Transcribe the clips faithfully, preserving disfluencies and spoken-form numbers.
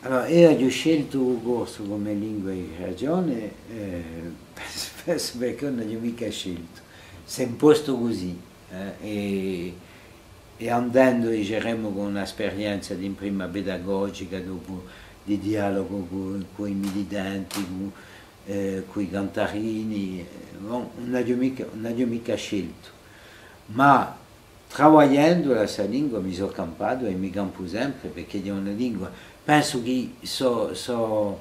Allora, eiu aghju sceltu u corsu cum'è lingua di creazione, eh, pensu, pensu perchè ùn aghju micca sceltu. S'hè impostu cusì, eh, è, è andendu, diceremu, cù una sperienza d'imprima pedagogica, dopu di dialogu cù, cù i militanti, cù, eh, cù i cantarini, eh, bon, ùn aghju micca, ùn aghju micca sceltu. Ma travagliendu sta lingua mi sò campatu è mi campu sempre, perchè hè una lingua, pensu chì sò, sò,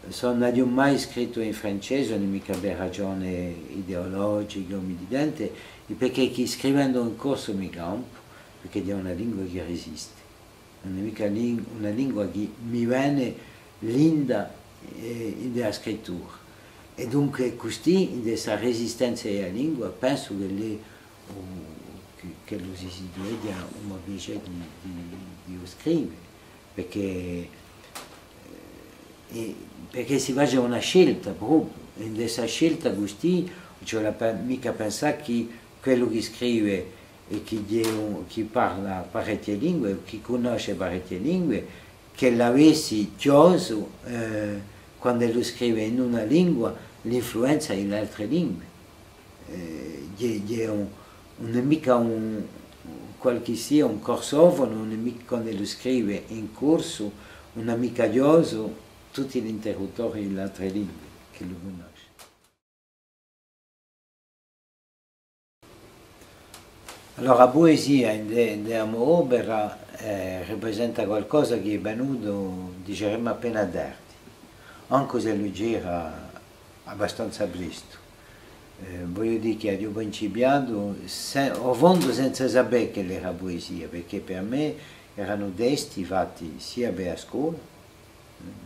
sò, ùn aghju mai scrittu in francese, ùn hè micca per ragione ideologiche o militante, hè perchè chì scrivendu in corsu mi campu, perchè hè una lingua chì resiste. Ùn hè micca lin-, una lingua chì mi vene linda, eh, in a scrittura. È dunque custì, in sta resistenza di a lingua, pensu chì l'hè, u, chì, ch'ellu si situeghja u mo piacè di, di, di u scrive, perchè, eh, è, perchè si face una scelta propiu, è in sta scelta custì, ùn ci vole pe-, micca pensà chì quellu chì scrive è chì hè un, chì parla parechje lingue, chì cunnosce parechje lingue, chì l'avessi chjosu, eh, quand'ellu scrive in una lingua, l'influenza di l'altre lingue. Eh, hè, hè un, ùn hè micca un, qualchissia, un corsofonu, ùn hè micca, quand'ellu scrive in corsu, ùn hà micca chjosu tutti l'interluttori di l'altre lingue ch'ellu cunnosce. Allora, a puesia in de, in de a mo opera, eh, riprisenta qualcosa chì hè venutu, diceremu, appena tardi, ancu s'ellu ghjera abbastanza prestu. Eh, vogliu dì chì aghju principiatu se-, à fondu senza sapè ch'ellu era puesia, perchè per mè eranu testi fatti sia per a scola,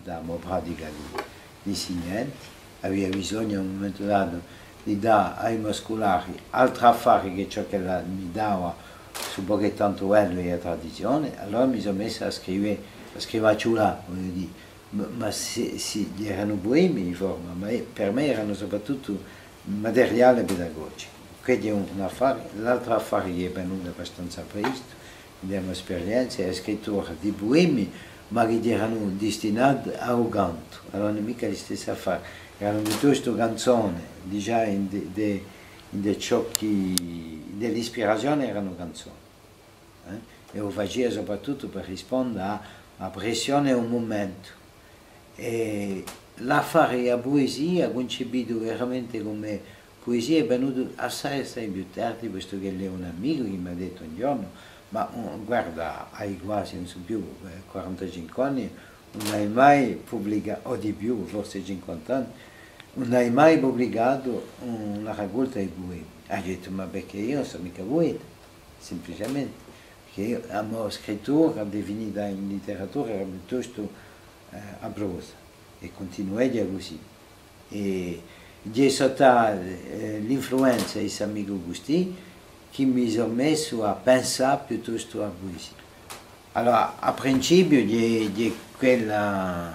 da a mo pratica di, d'insignanti, avia bisognu à un mumentu datu di dà à i mo sculari altru affari chè ciò ch'ella mi dava stu pocu è tantu bellu di a tradizione, allora mi sò messu à scrive, à scrivacciulà, vogliu dì, ma, ma sì, sì, eranu puemi di forma, ma, eh, per mè eranu soprattuttu materiale pedagogicu. Quessu hè un, un affare. L'altru affare chì hè venutu abbastanza prestu, in a mo sperienza, hè a scrittura di puemi, ma chì eranu distinati à u cantu. Allora ùn hè micca listessu affare, eranu piuttostu canzone, digià in de, de, in de ciò chì, in de l'ispirazione eranu canzone. Eh? È u facia soprattuttu per risponde à, à a pressione di u mumentu. È l'affare di a puesia, cuncepitu veramente cum'è puesia, hè venutu assai, assai più tardi, postu ch'ellu hè un amicu chì m'hà dettu un ghjornu: "Ma, uh, guarda, hai quasi, ùn sò più, eh, quarantacinque anni, ùn hai mai publica-, o di più, forse cinquanta anni, ùn hai mai publicatu una raccolta di puemi." Aghju dettu: "Ma perchè eiu ùn sò micca pueta, simpliciamente." Chì a mo scrittura definita in literatura era piuttostu, eh, a prosa, è cuntinueghja cusì. È hè sottu, eh, l'influenza di st'amicu custì chì mi sò messu à pensà piuttostu à a puesia. Allora, à principiu hè, hè quella,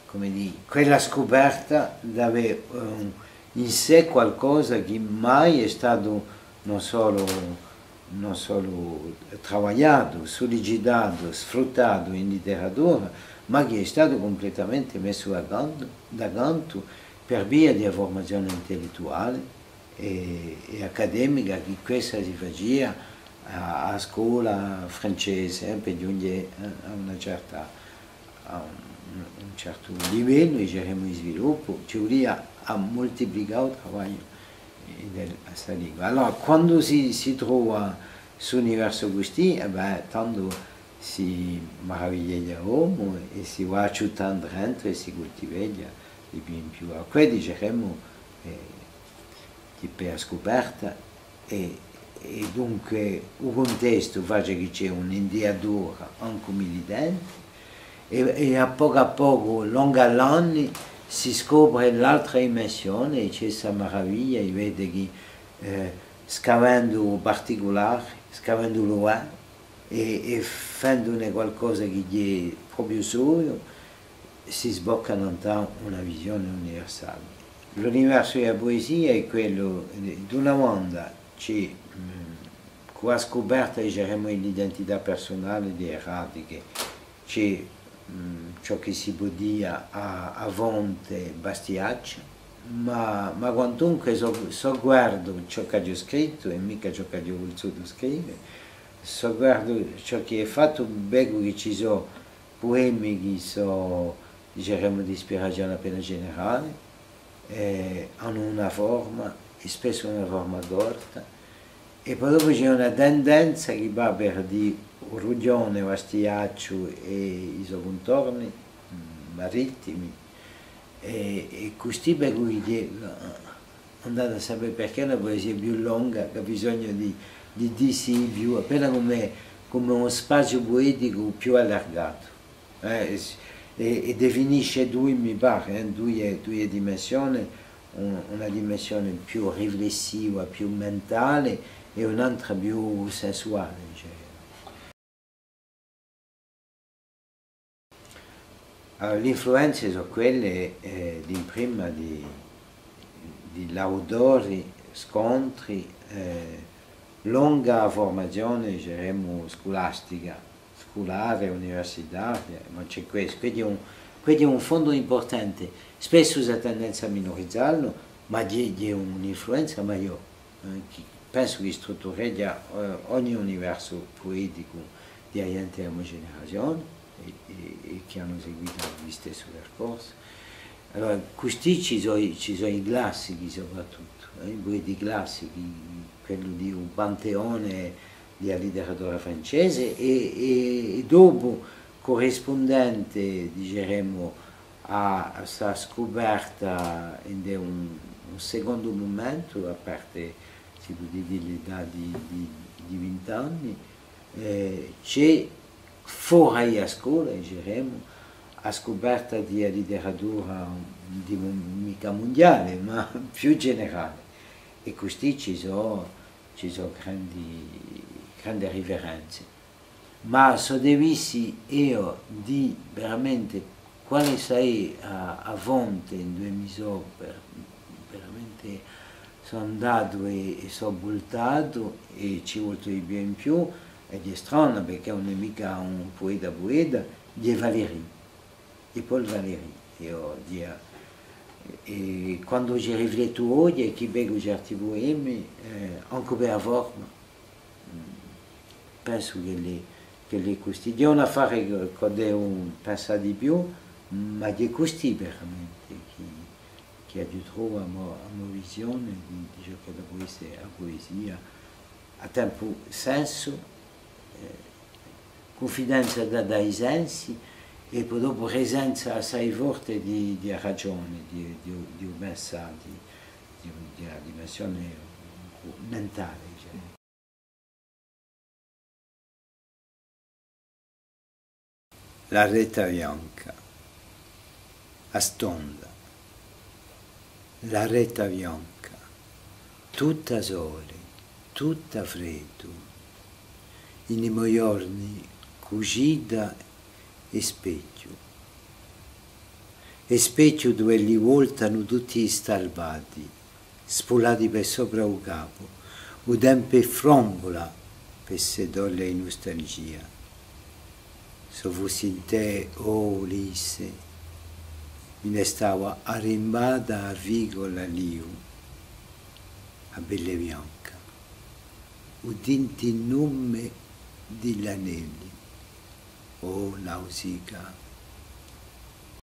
cumu dì, quella scuperta d'avè, eh, in sè qualcosa chì mai hè statu ùn solu, ùn solu travagliatu, sullicitatu, sfruttatu in literatura, ma chì hè statu cumpletamente messu da cantu, da cantu per via di a furmazione intellettuale è, è accademica chì quessa si facia à, à a scola francese, eh, per ghjunghje à, à una certa, à un, un certu livellu, diceremu, di sviluppu, ci vulia à multiplicà u travagliu, eh, di sta lingua. Allora, quandu si, si trova st'universu custì, è bè, tandu si maraviglieghja l'omu è si và ciuttendu drentu è si cultiveghja di più in più. È què, diceremu, eh, chì hè a scuperta, è, è dunque u cuntestu face chì ci hè un'indiatura ancu militante, è, è à pocu à pocu, longu à l'anni, si scopre l'altra dimensione, è ci hè sta maraviglia, è vede chì, eh, scavendu u particulare, scavendu u luvà, è, è fendune qualcosa chì hè propiu soiu, si sbocca nant'à una visione universale. L'universu di a puesia hè quellu, eh, d'una banda, ci, mm, cù a scuperta, diceremu, di l'identità persunale di e radiche, ci hè mm, ciò chì si pudia à, à fonte Bastiacciu, ma, ma quantunque s'o, s'o guardu ciò ch'aghju scrittu, è micca ciò ch'aghju vulsutu scrive, s'o guardu ciò chì hè fattu, vecu chì ci sò puemi chì sò, diceremu, d'ispirazione appena generale, eh, anu una forma, è spessu una forma corta, è po dopu ci hè una tendenza chì và per di u rughjone, Bastiacciu è i so cuntorni, mm, marittimi, è, è custì vecu chì, eh, andate à sapè perchè una puesia più longa chì hà bisognu di, di, di sì più, appena cum'è, cum'è un spaziu pueticu più allargatu. Eh, è, è definisce duie, mi pare, eh, duie, duie dimensione, un-, una dimensione più riflessiva, più mentale, è un'altra più sensuale, dicemu. Allora, l'influenze sò quelle, eh, d'imprima di, di l'autori, scontri, eh, longa furmazione, diceremu, sculastica, sculare, universitaria, ma ci hè questu, questu hè un, questu hè un fondu impurtante. Spessu s'hà tendenza à minurizallu, ma ghjè, ghjè un'influenza maiò, eh, chì pensu chì struttureghja, eh, ogni universu pueticu di a ghjente di a mo generazione, è, è, è chì anu seguitatu listessu percorsu. Allora, custì ci sò i, ci sò i classichi soprattuttu, eh, i pueti classichi, quellu di u panteone di a literatura francese, è, è, è dopu currispundente, diceremu, à, à sta scuperta in un, un secondu mumentu, à parte, si pò dì, l'età di, di, di vint'anni, eh, ci hè fora di a scola, diceremu, a scuperta di a literatura, dimu, micca mundiale, ma più generale. È custì ci sò, ci sò grandi, grandi riferenze. Ma s'o devissi eiu dì veramente quale sarà a, a fonte induve mi sò, per-, veramente sò andatu è, è sò vultatu, è ci voltu di più in più, è ghjè strana, perchè ùn hè micca un pueta pueta, ghjè Valéry, ghjè Paul Valéry, eiu, ghjè, è quandu ci riflettu oghje, chì vecu certi puemi, eh, ancu per a forma, mm, pensu ch'ellu hè, ch'ellu hè custì. Ghjè un affare chì, chì devu pensà di più, ma ghjè custì veramente chì, chì aghju trovu a mo, a mo visione di, di ciò ch'ella pò esse a puesia, à tempu sensu, eh, cunfidenza da, da i sensi, è po dopu presenza assai forte di, di a ragione, di, di, di u pensà, di, di, di a dimensione mentale, dicemu. L'arretta bianca, a stonda, l'arretta bianca, tutta sole, tutta freddu, in i mo ghjorni cucita è spechju, è spechju duve li voltanu tutti i stalvati, spulati per sopra u capu, u tempu è frombula per sedole in nustalgia. S'o fussi in tè, o Ulisse, mi ne stava arrimbata à rigola liu, a pelle bianca, u tintinnume di l'anelli, o Nausica,